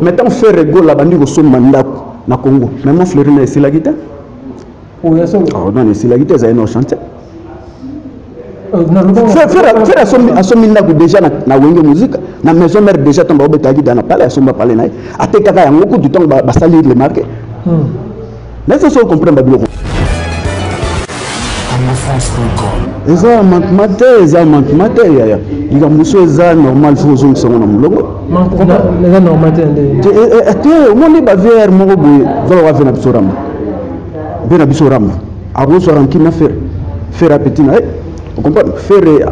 Mais ntango Ferre Gola abandi kosomba ndako na Congo, mais Mont Fleury na esilaki te. Oh, non, esilaki te, ezali na chantier. Ferre asombi ndako déjà na Wenge Musica, na Maison Mère déjà. Ntango baobetaki da na palais, asomba palais na ye, atekaka yango kutu ntango basali remarque. Mais faut so comprendre babiloko. Eza manquement te, eza manquement te, yaya. Likambo mosusu eza normal, faut ozongisa yango na molongo. Eza normal te? Te, omoni bavr moko boye zalaka ve na biso Ramba, ve na biso Ramba akozwa rancune na Ferre. Ferre apeti na ye, ocomprendre? Ferre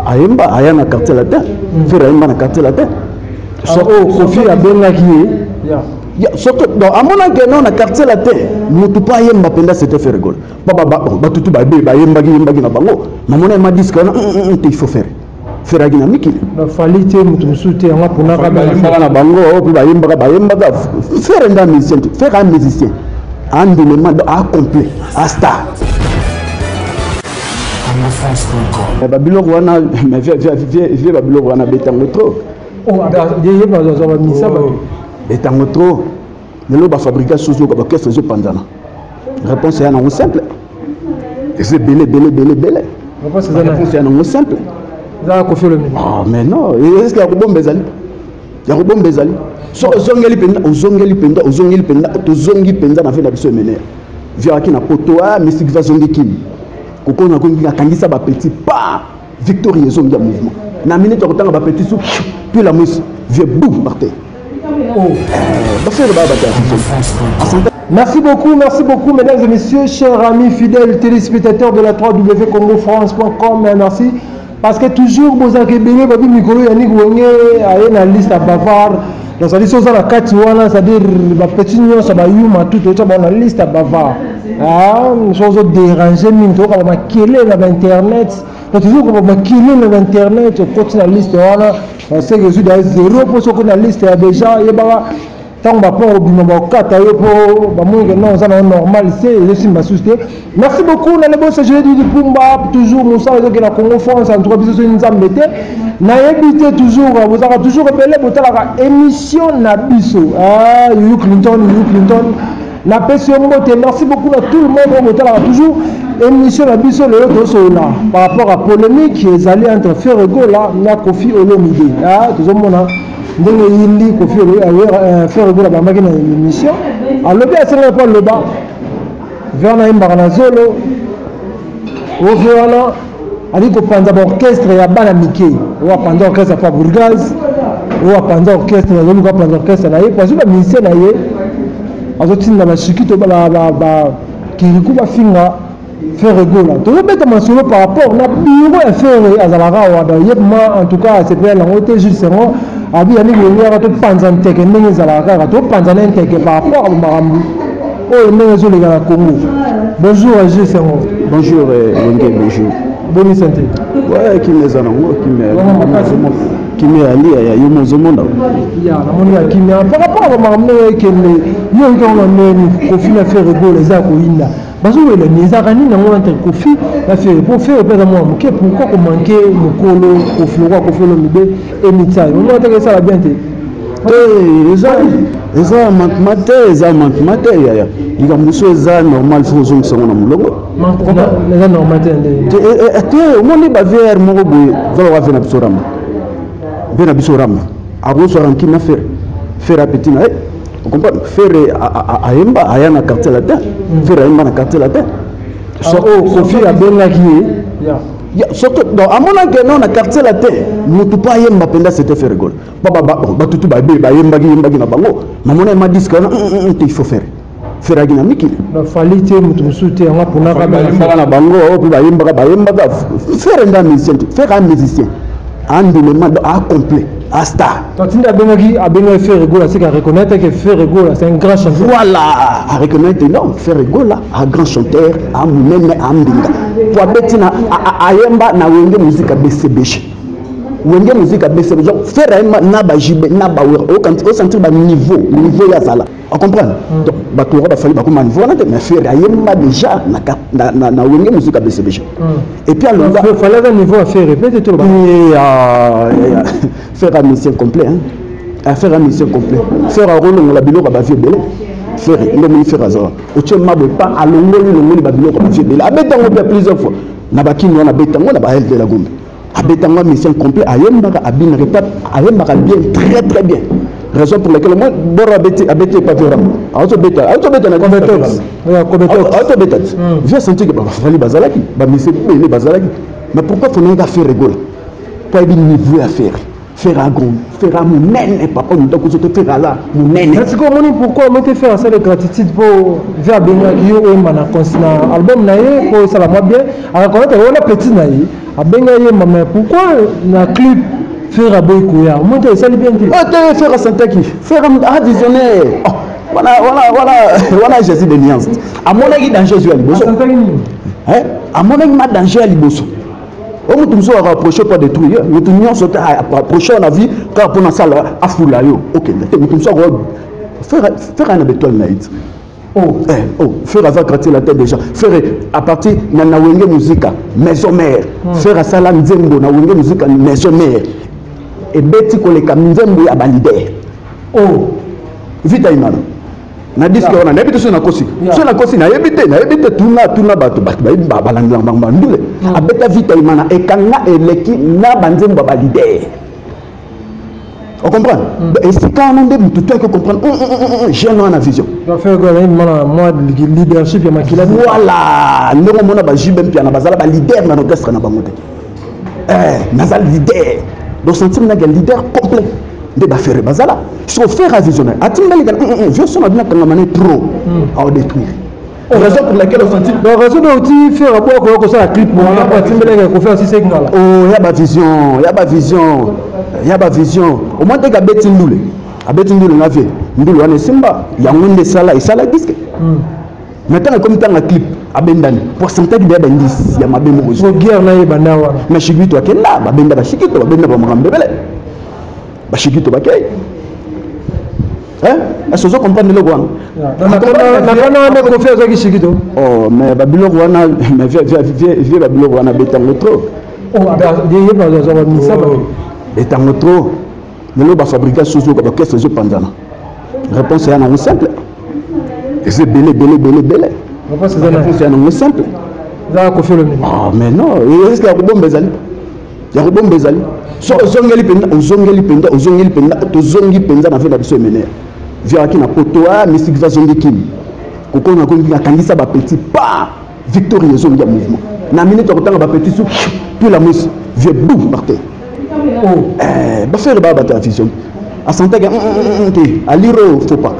ayemba, aya na Quartier Latin. Ferre ayemba na Quartier Latin. Kofi abengaki ye. Surtout donc amonaki non, na Quartier Latin motu mpo ayemba mpenza, c'était Ferre Gola. Bato tu babe bayembaki, yembaki na bango. Namona ye ma disque wana te, il faut faire. Ferre aki na mikili. Fally te, moto mosusu te, yango aponaka. Bayembaka na bango mpe bayembaka, bayembaka. Ferre nde musicien te, Ferre a musicien andemema a complet, a star. Babiloko wana, mais vie, babiloko wana betango trop. Bamisa bato. Betango trop. Lelo bafabrika susu, oyoka baorchestre ezopanzana. Réponse eya nango simple, eza ebele, ebele, ebele, ebele. Réponse eya nango simple. Eza Kofi Olomide. Ah, mais non, est ce que ya kobomba ezali? Ya kobomba ezali? So ozongeli mpenza, ozongeli mpenza, ozongeli mpenza, tozongi mpenza na vie na biso. Emeneya viaki na poto, a misiki bazongi kini kokona kongi, akangisa bapetits pa victorie, ezongi ya mouvement na minute ya kotanga bapetits su puis la mwisi vie boum par terre. Bafere baya bato ya. Merci beaucoup, mesdames et messieurs, chers amis fidèles téléspectateurs de la www.congofrance.com. Merci. Parce que toujours, vous avez ebele, babi mikolo Yannick Wenge aye na liste à bavard. Donc ça dit soza na kati wana, c'est-à-dire ba petit nyonso ba yuma tout tout ba na liste à bavard. Ah, sozo déranger mingi to ka ba makele na ba internet. Donc toujours ko ba makele na internet, okoti na liste wana, parce que je suis dans zéro pour ce qu'on na liste ya déjà yebaka ntango bapont obima bakokata yo mpo bamoni ke non, oza na normal se ezosimba susu te. Merci beaucoup na lebosa Jeudi Pumba, toujours mosala ezokende na Congo France. En tout cas, biso soki Nzambe te, nayebi te. Toujours bozalaka toujours ebele, botalaka émission na biso. Yuyu Clinton, Yuyu Clinton, napesi yo mbote. Merci beaucoup na tout le monde oyo botalaka toujours émission na biso. Lelo tosolola par rapport à polémique ezali entre Ferre Gola na Kofi Olomide. Tozomona ndenge eyindi. Kofi, Ferre Gola bambaki na émission, alobi asengaki mpo aloba ver nayembaka na zolo ovi wana ali kopanza baorchestre ya bana mike. Oyo apanza orchestre ya Fabregas, oyo apanza orchestre, azoluka apanza orchestre na ye po azwi bamusicien na ye, azotinda bashikito bakiriku bafinga Ferre Gola. Tozobeta masolo par rapport na bureau ya Ferre azalaka awa. Donc ye ma, en tout cas asepela yango te. Juste yango abi Yannick Wenge yaka topanza nteke ndenge ezalaka kaka, topanza na nteke par rapport a makambo oyo ndenge ezoleka na Congo. Bonjour Jules Sengo. Bonjour Wenge, bonjour. Boni santé? Ouais, kimia eza nango, kimia, kimia ya lia ya yo mozomona. Ya namoni ya kimia. Par rapport a bamakambo ndenge ekende, yo oyoki yango na ndenge Kofi na Ferre Gola eza ya koyinda, bazowela ni ezalaka nini yango entre Kofi na Ferre? Po Ferre mpe aza mwana moke, pourquoi komanke mokolo Kofi lokwa Kofi Olomide emitiai omona teke esala bien te? Te, eza manquement te, eza manquement te, yaya. Likambo mosusu eza normal, faut ozongisa yango na molongo. Eza normal te? Te, omoni bavr moko boye zalaka ve na biso Ramba, ve na biso Ramba akozwa rancune na Ferre. Ferre apeti na ye, ocomprendre? Ferre ayemba, aya na Quartier Latin. Ferre ayemba na Quartier Latin. Kofi abengaki ye. Surtout donc amonaki non, na Quartier Latin motu mpo ayemba mpenza, c'était Ferre Gola. Bato tu babe bayembaki, yembaki na bango. Namona ye ma disque wana te, il faut faire. Ferre aki na mikili. Fally te, moto mosusu te, yango aponaka. Bayembaka na bango mpe bayembaka, bayembaka. Ferre nde musicien te, Ferre a musicien andemema a complet, a star. Tinde abengaki, abengaki Ferre Gola, c'est qu'à reconnaître que Ferre Gola, c'est un grand chanteur. Voilà, à reconnaître non, Ferre Gola a grand chanteur, a monene, a mbinga po abeti na ayemba na Wenge Musica BCBG, Wenge Musica BCBG. Donc Ferre ayemba na baJB na baWera, osentir baniveau, niveau ya azala ocomprendre. Donc bato oyo bafali bakoma niveau wana te, mais Ferre ayemba déjà na Wenge Musica BCBG et puis alonga. Fallait un niveau à Ferre peut-être. Ferre a musicien complet, hein. Affaire ya mission complet. Ferre akolongola biloko ya bavie ebele. Ferre nde omoni Ferre aza wana, otie mabo epa alongoli longoli babiloko ya bavie ebele, abeta yango mpe plusieurs fois na bakini wana, abeta yango na ba de la Gombe, abeta yango. Mission complet, ayembaka, abinaka epa, ayembaka bien, très très bien, raison pour laquelle moi boro abeti, abeti epa Viorama, azobeta, azobeta na azobeta ti vieux senti ke bafali bazalaki, bamise ebele bazalaki. Mais pourquoi fonayaka Ferre Gola? Po ayebi niveau ya Ferre. Ferre agon, Ferre monene, papa, moto akozo te, Ferre aza monene. Mais sikoyo omoni pourquoi omoni te Ferre asali gratitude mpo ve abengaki yo oyemba na na album na ye mpo osala mwa bien, akakonete wana petit na ye abengaki yemba, mais pourquoi na clip Ferre aboyi koya? Omoni te esali bien te. Oh, te, Ferre asantaki, Ferre a visionnaire. Oh, wana wana wana wana, Jésus de nuance, amonaki danger ezwi ya liboso. Asantaki nini? Amonaki ma danger ya liboso. O moto mosusu akoapproche po détruire moto nyonso te, approche na vie kaka mpona asala afula yo okende te. Moto mosusu ako Ferre aya na betoile na ye ti. Oh. Eh, oh, Ferre aza quartier la tête déjà. Ferre à partir na Wenge Musica Maison Mère. Ferre asala nzembo na Wenge Musica Maison Mère. Ebeti koleka nzembo ya ba leader. Oh. Vita Imana. Na disque wana nayebi te soki nakosi. Soki nakosi nayebi te, nayebi te, tuna tuna bato, bato bayebi balandela bango bandule. Abeta Vita Imana, ekanga eleki na banzembo ya ba leader. Ocomprendre? Esika wana nde motu to ake comprendre jeune wana vision. Ferre Gola mana mwa leadership ya makila. Voilà, ndenge omona baJB Mpiana bazala baleader na orchestre na bango te. Naza leader, donc sentiment nanga leader complet nde baFerre bazala. Siko Ferre a visionnaire, atimbelika vieux so na bino akangama ne trop, aodétruire, raison pour laquelle osenti. Donc raison de oti Ferre aboya koya kosala clip wana po atimbeleka Kofi asise ngala. Oh, ya bavision, ya bavision, ya bavision. Omoi teke abeti ndule, abeti ndule na vie, ndule wana esimba yango nde esala, esala disque. Mais ntango ekomi ntango ya clip, abendani pourcentage deya bandisi ya mabe moko. So guerre na ye banda wana. Mais Shikito akenda, babenda bashikito, babenda bamakambo ebele, bashikito bakei. Est-ce ozo comprendre eloko wana? Nakana wana Kofi azwaki Shikito. Oh, mais babiloko wana, mais vie babiloko wana betango trop. Ye azwa bamisa. Betango trop. Lelo bafabrika susu oyoka baorchestre ezopanzana, réponse eya nango simple, eza ebele ebele ebele ebele. Réponse eya nango simple. Ezaka Kofi Olomide. Ah, mais non, est-ce ya kobomba ezali, ya kobomba ezali. So ozongeli mpenza, ozongeli mpenza, ozongeli mpenza, tozongi mpenza na vie na biso emeneya viakaki na poto a mystique azongi kini kokona akongi akangisa bapetit pa victoire ezongi ya mouvement na minute akotanga bapetit su puis la mwisi vie boum par terre. Oh. Eh, baFerre baya bato ya vision, asantaki te aliro faut pas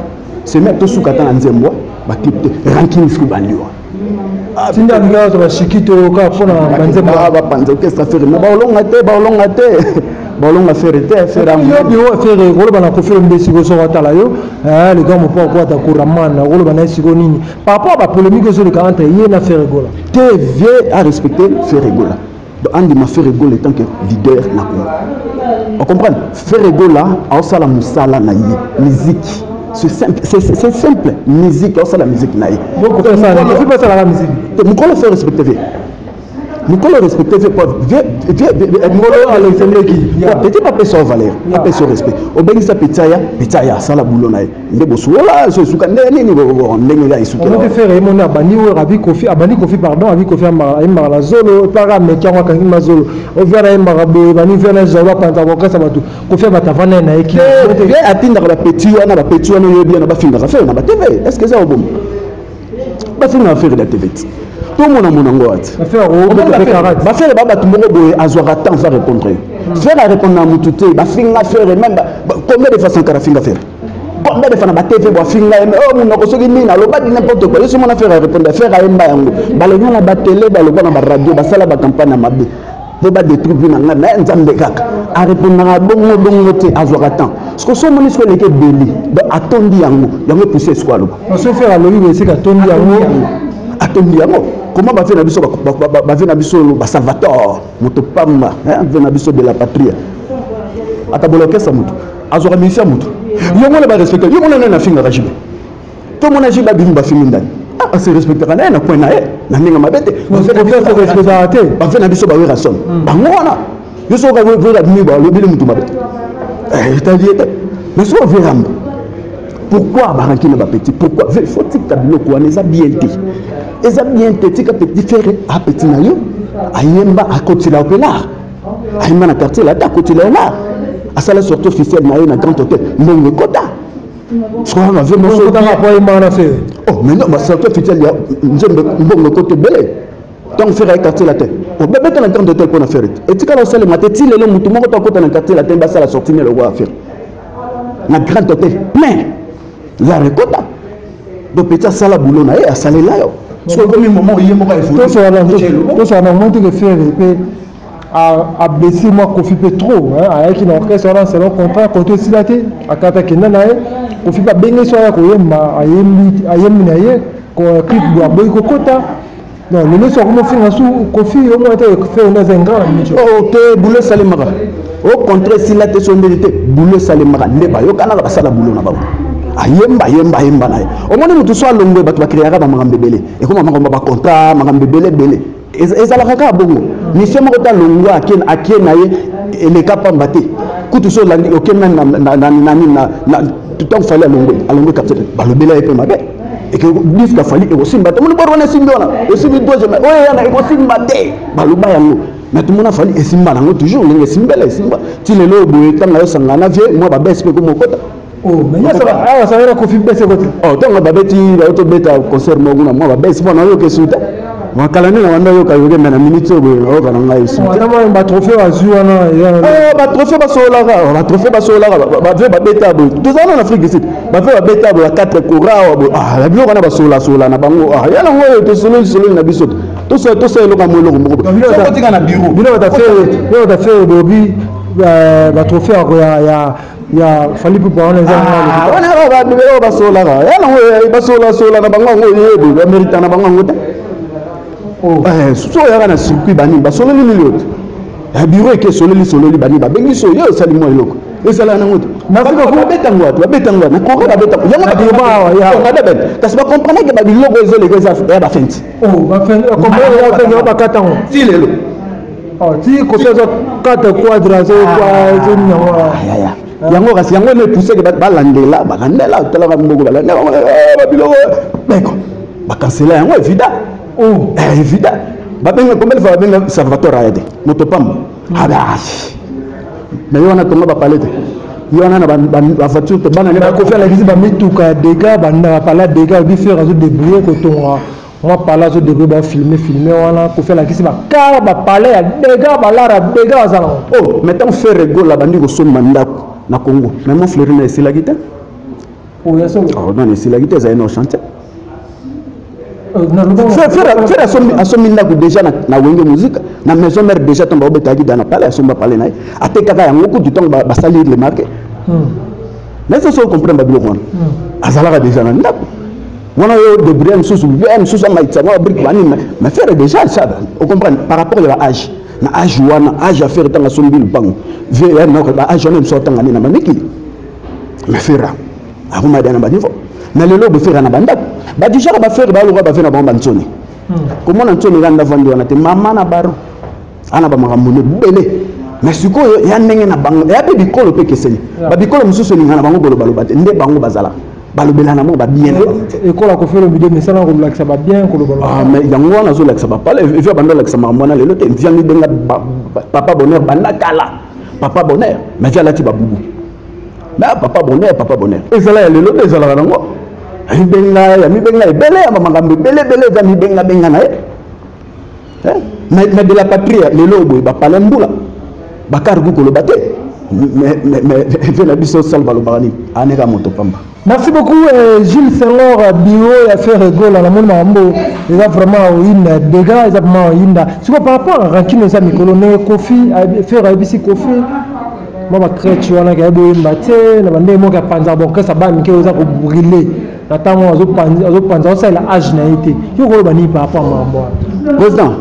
seme tosuka ata na nzembo baclip te, rancune soki bandi wana. Tinda alingi azwa bashikito kaka mpona banzembo. Bapanza orchestre Ferre, mais baolonga te, baolonga te, baolonga Ferre te, Ferre. Yo biro ya Ferre koloba na Kofi Olomide sikoyo, soko atala yo le grand mopo akwata kuraman, akoloba na ye sikoyo nini par rapport à bapolémique ezoleka entre ye na Ferre Gola? Te, vie a respecté Ferre Gola. Donc andima Ferre Gola en tant que leader na Congo, ocomprendre? Ferre Gola aosala mosala na ye, musique, c'est simple, c'est simple, musique, aosala musique na ye. Kofi basalaka musique. Te, mokolo fe respecte vie, mokolo respecte vie po vie mokolo alexandreki. Petit apesa yo valeur, apesa yo respect, obengisa petit aya, petit aya asala boulot na ye nde bosuola so esuka nde nini, ndenge ya esukela. Omoki Ferre ye moni abandi oyo abi Kofi, abandi Kofi, pardon, abi Kofi ayembaka na zolo epaka, ameki yango, akangi mazolo ovia ayembaka boye, bani via na zolo apanza kokasa bato. Kofi abato avanda ye na ye ki. Ye atindaka bapetit wana, bapetit wana oyebi wana, bafingaka Ferre na batv. Est ce que eza oboma? Bafingaka Ferre na TV ti tomona mona ngo ati. BaFerre ba bato moko boye azwaka temps va répondre yo. Ferre arépondre na motu te. Bafinga Ferre même combien de fois? Sankara afinga Ferre combien de fois na batv? Bafinga ye, oh, monoko soki nini, aloba di n'importe quoi. Yo so mona Ferre arépondre? Ferre ayemba yango, balenga na batele, baloba na baradio, basala bacampagne ya mabe mpo badétruire vi na ngai. Me Nzambe kaka arépondaka bongo bongo te, azwaka temps. Siko so omoni siko eleki ebele, donc atondi yango, yango epousse esiko aloba. So Ferre alobi boye, esika atondi yango. Atondi yango. Comment bave na biso, bave na biso basalvator moto pamba, ve na biso de la patrie, akabola orchestre, moto azwaka musicien ya moto, yo mona barespecte yo mona nani afingaka JB? To mona JB abimi, bafingi ndani, ase respectaka na ye na point na ye na ndenge mabe te. Respectaka te. Bave na biso bawera son bango wana, yo soki wera abimi, balobeli motu mabe, etali ye te. Mais soki ovie Rambo, pourquoi baranki na bapetit? Pourquoi? Faut tika biloko wana, eza bien te, eza bien te. Tika petit Ferre, apeti na yo, ayemba, akotila yo mpe lar, ayemba na quartier lata, akotila yo lar, asala sortie officielle na ye na Grand Hôtel, mbongo ekota. Soki bave moso. Oh, mais non, basortie officielle ya nzembe, mbongo ekota ebele. Ntango Ferre aye quartier latin, obebeta na Grand Hôtel mpo na Ferre te, etikala osalema te ti lelo. Motu moko to akota na quartier latin, basala sortie ne lokola Ferre na Grand Hôtel, plein la ekota. Donc petit asala boulot na ye, asalela yo. Soki okomi moment oye moko. Tosala na moni teke Ferre mpe ablessé mwa Kofi mpe trop. Ayaki na orchestre wana selon contrat, kote esila te, akata kenda na ye. Kofi mpe abenge so aya koyemba, ayembi na ye clip bo, aboyi kokota. Non, lelo so akomi ofinga su Kofi. Omona te Ferre nde aza ingrat na minute? Oh te, boulot esalemaka. Au contraire, esila te, so ndeni te, boulot esalemaka nde bayokanaka, basala boulot na bango. Ayemba, ayemba, ayemba na ye. Omoni, motu so alongwe, bato bacréaka bamakambo ebele, ekoma makambo bacontrat, makambo ebele ebele. Ezalaka kaka bongo. Mission moko ta longwa, ake na ye, eleka pamba te. Kutu so olandi, oke nani, ntango Fally alongwe, alongwe quartier, balobela ye mpe mabe. Eke disque Fally ekosimba te. Moni boro wana esimbi, wana esimbi deuxième, oyo yana ekosimba te, baloba yango. Mais tomona Fally esimba nango toujours ndenge esimbela, esimba ti lelo boye. Ntango ayosangana na vie, mwa babese mpe komokota. Awa Kofi bese kote. Ntango babeti, baotobeta concert moko na mwa babese mpo nayoka esu te. Makala nde na banda oyoka yoke, me na minute oyo boye nayoka na ngai esu te. Batrophée bazwi wana? Batrophée basololaka, batrophée basololaka, bave babeta boye. Tozala na Afrique du Sud, bave babeta boye, ba 4 kora awa boye. Biloko wana basolasola na bango ya nango oyo tosololi sololi na biso, tosala eloko ya mo eloko moko otika na bureau. Bino bata Ferre bobi batrophée ya Fally Ipupa wana eza? Wana oyo basololaka ya nango, basolasola na bango yango, oyebe bamérita na bango yango te. So oyaka na circuit, banini basololi nini oyo te ya bureau, eke esololi sololi, banini babengi so yo, osali mwa eloko, ezalaka nango te. Babeta ngo wapi? Babeta ngo na kora, babeta yango kasi bacomprendre ke babiloko ezoleka eza ya bafenti. Bakata ngo. Ti lelo. Ti Kofi azokata quadre. Yango kasi yango nde pousse ke balandela, balandela, talaka mboko, balandela babiloko beko, bakansela yango, évident, évident. Babenga combien de fois? Babenga Salvatore aya te, moto pamba aba. Mais ye wana tonga bapale te, ye wana na bavoiture te, bana. Kofi alakisi bamituka ya dégâts, bapala ya dégâts, obi Ferre azodébrouille kotonga mwa pala, azodébrouille, bafilme filme wana. Kofi alakisi bakar, bapale ya dégâts, balara ya dégâts bazala. Oh, mais ntango Ferre Gola bandi kosomba ndako na Congo, mais Mont Fleury na esilaki te. Non, esilaki te, ezali na chantier. Ferre asombi ndako déjà na Wenge Musique, na Maison Mère déjà. Ntango baobetaki da na pale, asomba pale na ye, atekaka yango kutu ntango basali le marke. Mais so so comprendre babiloko wana, azalaka déjà na ndako wana. Oyo débrouille mosusu, ye mosusu amaitisa mwa babrique banini, mais Ferre déjà ça, ocomprendre par rapport ya baage na age wana, age ya Ferre ntango asombi lupango, baage wana mosusu atanga nde na bamikili. Mais Ferre akoma da na baniveau na lelo boFerre na bandako, badijaka baFerre baloka bafe na bango bantsoni. Komona ntsoni eka ndavandi wana te, mama na baro ana bamakambo ne ebele. Mais sikoyo ya ndenge na bango ya mpe bikolo mpe ekeseni, babikolo mosusu elinga na bango kolobaloba te, nde bango bazalaka balobela na bango babien na bango te. Ekola Kofi Olomide misala kolakisa babien, koloba. Ah, mais yango wana azolakisa bapale vi, bando olakisa makambo wana lelo te. Vi amibenga papa bonheur banda kala, papa bonheur. Mais vi alati babubu, mais papa bonheur, papa bonheur ezala ya lelo te, ezalaka nango. Amibenga, amibenga ebele ya bamakambo ebele ebele, eza mibengabenga na ye. Mais de la patrie lelo boye, bapale mbula bakargu koloba te, mais ve na biso sal balobaka nini? Aneka moto pamba. Merci beaucoup, Gilles Senghor, bureau ya Ferre Gola. Namoni makambo eza vraiment oyinda, dégâts eza vraiment oyinda. Sikoyo par rapport à rancune eza mikolo ndenge Kofi, Ferre ayebisi Kofi mwa bacrèche wana ke ayebi oyemba te na bandenge moko ya panza baorchestre bana mike oyo eza kobrûler na ntango azopanza, azosalela age na ye te. Yo koloba nini par rapport à makambo wana? Président,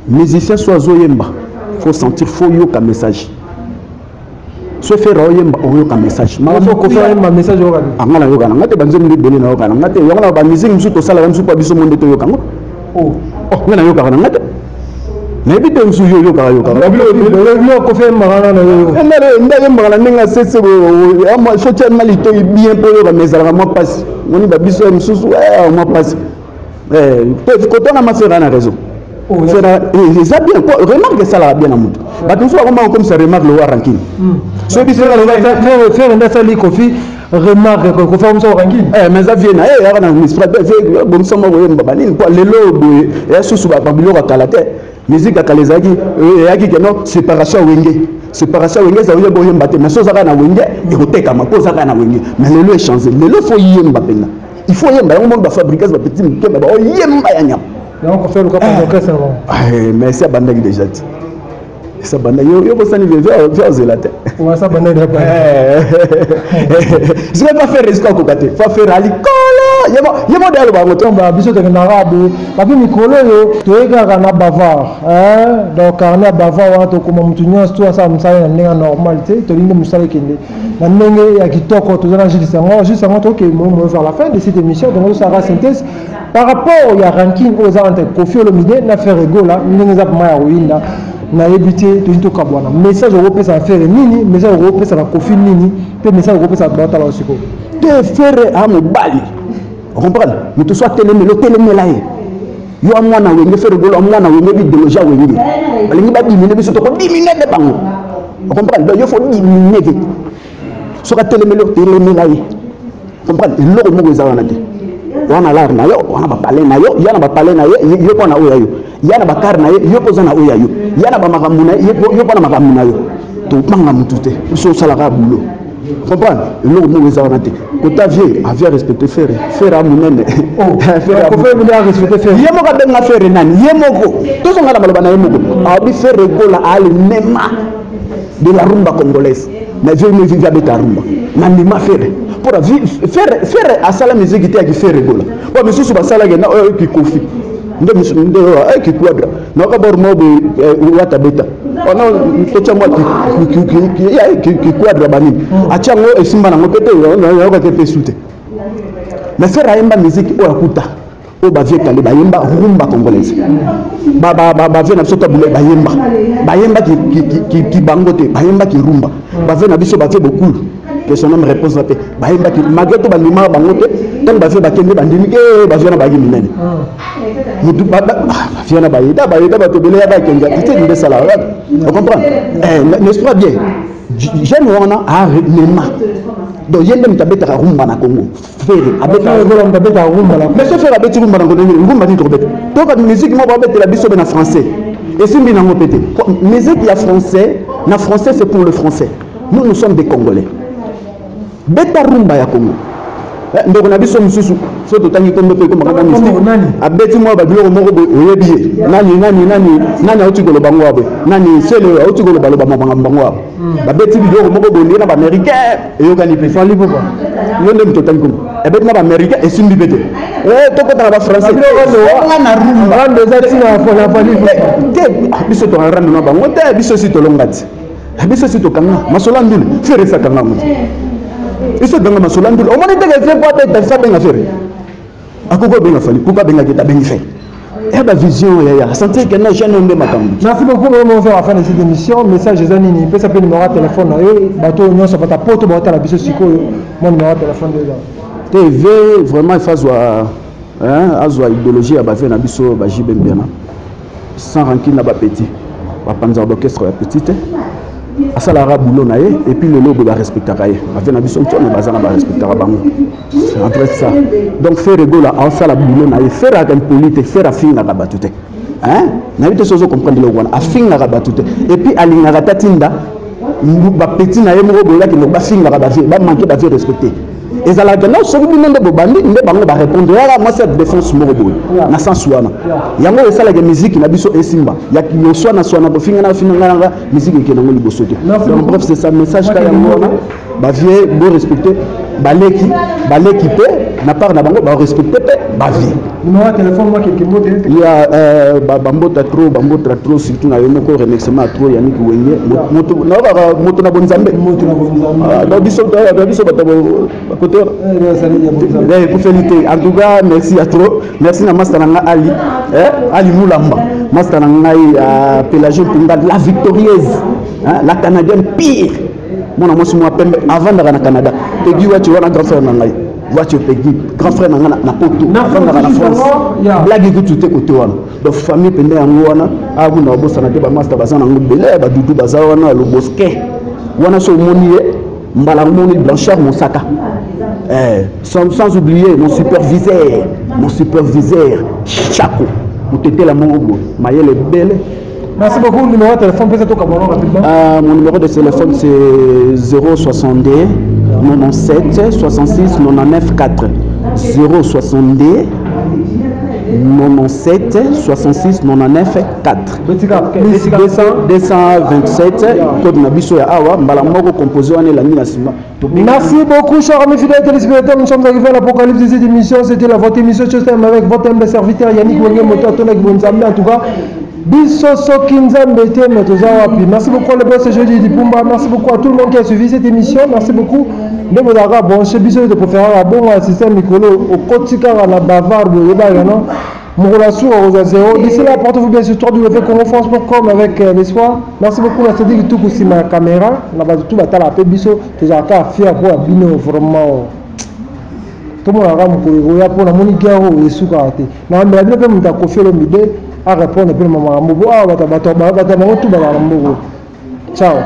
musicien so azoyemba, faut sentir, faut yoka message. So Ferre oyemba, oyoka message. Kofi ayemba, message oyoka? Anga nayoka na nga te. Banzembo nde ebele, nayoka na nga te. Yango na bamusique mosusu tosalaka mosusu mpo biso mo nde toyoka yango. Oh, nga nayokaka na nga te. Nayebi te mosusu yo oyokaka yokaka. Biloko Kofi ayembaka na yo. Nde ayembaka na ndenge asese, faut tia ma litoi bien mpo oyoka, mais ezalaka mwa mpasi. Moni babiso ya mosusu mwa mpasi kotona ma Ferre na raison. Eza bien po remarque esalaka bien na motu. Bato mosusu bakomaka komisa remarque lowa rancune. So biso Ferre nde asali Kofi remarque, Kofi akomisa rancune. Mais eza vie na ye, yaka na esprit vie, bongisa moko oyemba banini po lelo boye eya susu babiloko ya kala te. Musique ya kala ezalaki, eyaki keno séparation ya Wenge. Séparation ya Wenge ezali oyeba oyemba te, mais so ozaka na Wenge ekotekama mpo ozaka na Wenge. Mais lelo echange, lelo faut yemba mpenza, il faut yemba yango. Moni bafabrikase bapetit mike baoyemba ya nyama. Yango Kofi aluka orchestre na bango. Mais esi abandaki déjà ti, esi abandaki. Yo bosani vie ozela te. Asa bandaki. Sikoyo fa faire esiko akoka te, fa faire alikolo ye mo de aloba yango te. Biso tokendaka boye, bapi mikolo oyo toye kaka na bavard. Donc carnet ya bavard wana, tokoma motu nyonso to asala mosala na ndenge ya normal te. Tolingi mosala ekende na ndenge ya kitoko. Toza na Jules Sango. Jules Sango, toke moyo vers la fin de cette émission. Donc tosalaka synthèse par rapport ya ranking oyo eza entre Kofi Olomide na Ferre Gola, ndenge eza vraiment ya koyinda. Nayebi te, tolingi tokabwana. Message okopesa na Ferre nini? Message okopesa na Kofi nini? Mpe message okopesa bato batala sikoyo? Te, Ferre a mobali, ocomprendre? Moto so atelemela, otelemela ye. Yo amwana Wenge, Ferre Gola amwana Wenge, bidéologie ya Wenge balingi badimine biso, tokodimine nde bango, ocomprendre? Donc yo faut dimine te. Soki atelemeli, otelemela ye, comprendre? Eloko moko eza wana te. Wana lare na yo, wana bapale na yo, ya na bapale na ye, yo mpo na oyo ya yo, ya na bakare na ye, yo mpo oza na oyo ya yo, ya na bamakambo na ye, yo mpo na makambo na yo. Tobanga motu te, biso osalaka boulot, comprendre? Eloko moko eza wana te. Kota vie avie respecte Ferre. Ferre a monene. Ye moko abenga Ferre nani? Ye moko, tozonga na maloba na ye moko, abi Ferre Gola ale nema de la rumba congolaise. Mais vie vivi abeta rumba na ndima Ferre mpona Ferre asala musique te yaki Ferre Gola. Po misusu basalaki na oyo kikofi nde nde kikuadra nayoka bor moko boye wata beta ona totya mwa kikuadra banini atya yango, esimba nango mpe te, nayokaki mpe su te. Mais Ferre ayemba musique oyo akuta oyo bavie kale bayemba rumba congolaise, bavie na biso tabule bayemba, bayemba kibango te, bayembaki rumba. Bavie na biso, bavie bokulu, que son âme repose na mpe, bayembaki malgré to bandimaka bango te. Ntango bavie bakende, bandimi ke bavie na bayaki minene. Mutu bavie na bayeda bayeda bato ebele ya bakende attitude nde esalaka kaka, ocomprendre, n'est-ce pas? Bien, jeune wana amema, donc ye nde moto abetaka rumba na Congo. Ferre abetaka rumba. Mais so Ferre abeti rumba na Congo, rumba nini tokobeta? Toka musique moko babetela biso mpe na français, esimbi nango mpe te. Musique ya français na français, c'est pour le français. Nous, nous sommes des Congolais. Beta rumba ya Congo. Ndeko na biso mosusu, so totangi kombo mpe ekomaka mystique, abeti mwa babiloko moko boye, oyebi ye nani nani nani nani, auti koloba ngo boye nani, sele oyo auti koloba loba makambo bango awa, babeti biloko moko boye nde na baaméricain eyokani mpe. Fally Ipupa. Yo nde moto otangi kombo, ebeti na baaméricain, esimbi mpe te. Tokota na bafrançais nga na rumba. Rando eza ntina na Fally. Te, biso toka rando na bango te. Biso si tolonga ti, biso si tokanga masolo ya ndule. Ferre esakanga yango te, biso tokanga masolo ya ndule. Omoni teke fe po abeta fa abenga Ferre, akoki obenga Fally. Pourquoi abengaki te? Abengi Ferre ya bavision yaya sentir ke no jeune nde makambo. Merci beaucoup. Vraiment vers la fin de cette émission, message eza nini? Pesa mpe numéro ya téléphone na yo, bato oyo nyonso bata poto baotala biso sikoyo, mwa numéro ya téléphone nde eza. Te, ve vraiment il azwa azwa idéologie ya bave na biso ba JB Mpiana, sans rancune na bapetits. Bapanzaka baorchestre ya petit te, asalaka boulot na ye. Et puis lelo boye barespectaka ye, bave na biso ntione baza na barespectaka bango. Après ça, donc Ferre Gola aosala boulot na ye. Ferre aka impoli te, Ferre afingaka bato te. Nayebi te so ozo comprendre eloko wana. Afingaka bato te, et puis alingaka ta tinda bapetits na ye moko boye bakende bafingaka bavie, bamanke bavie respecté. Ezalaka no soki bino nde bobandi nde bango barépondre, yaka mwasi ya défense moko boye na sens wana. Yango esalaka musique na biso esimba ya koswana swana, kofingana fingananga, musique ekende yango liboso te. Donc bref, c'est ça message ka yango wana. Bavie bo respecte baleki, baleki mpe na part na bango barespecte mpe bavie. Numéro ya téléphone, mwa quelques mots. Ya bambota trop, bambota trop, surtout na yo moko. Remerciement ya trop, Yannick Wenge, moto nayokaka moto na bonzambe. Moto na bonzambe. Donc biso biso bato bakote wana ekufeli te. En tout cas, merci ya trop. Merci na master na nga Ali, Ali Mulamba. Master na ngai Pélagie Mpunga, la victorieuse, hein, la canadienne pire. Mwana mwasi mwa pembe avandaka na Canada. Peggy Wachi wana grand frère na ngai. Wachi Peggy, grand frère na ngai na poto, avandaka na France. Blague ekutu te kote wana. Donc famille pende yango wana, akuna babosana te ba master baza nango bele, ba dudu baza wana le bosquet. Wana so omoni ye mbala moni Blanchard Mosaka. Eh, sans oublier mon superviseur Chako. Mutetela moko mayele bele. Merci beaucoup. Numéro de téléphone, peut-être rapidement. Mon numéro de téléphone, c'est 062 97 66 99 4. 062 97 66 99 4. 227 code na biso ya awa mbala moko composé wana elandi na nsima. Merci beaucoup, chers amis fidèles téléspectateurs. Nous sommes arrivés à l'apocalypse de cette émission. C'était la votre émission Showtime avec votre humble serviteur Yannick Wenge Moto Atona Bonzambe. En tout cas, biso soki Nzambe te, mais toza wapi. Merci beaucoup le boss Jeudi Dipumba. Merci beaucoup à tout le monde qui a suivi cette émission. Merci beaucoup. Nde bozalaka branché biso de préférence bongo système mikolo okoti kaka na bavard boyebaka non mokolo asuka kozwa zéro. D'ici là, portez-vous bien sur www.congofrance.com avec l'espoir. Merci beaucoup na Cédric Tuku nsima ya caméra na bato tu batala mpe biso tozalaka fier mpo ya bino vraiment. Tomonaka mokolo ekoya mpo namoni guerre oyo esukaka te. Nayambela bino mpe moto akofi Olomide arépondre mpe na makambo bo awa bato bango tu bazala na mboko. Ciao.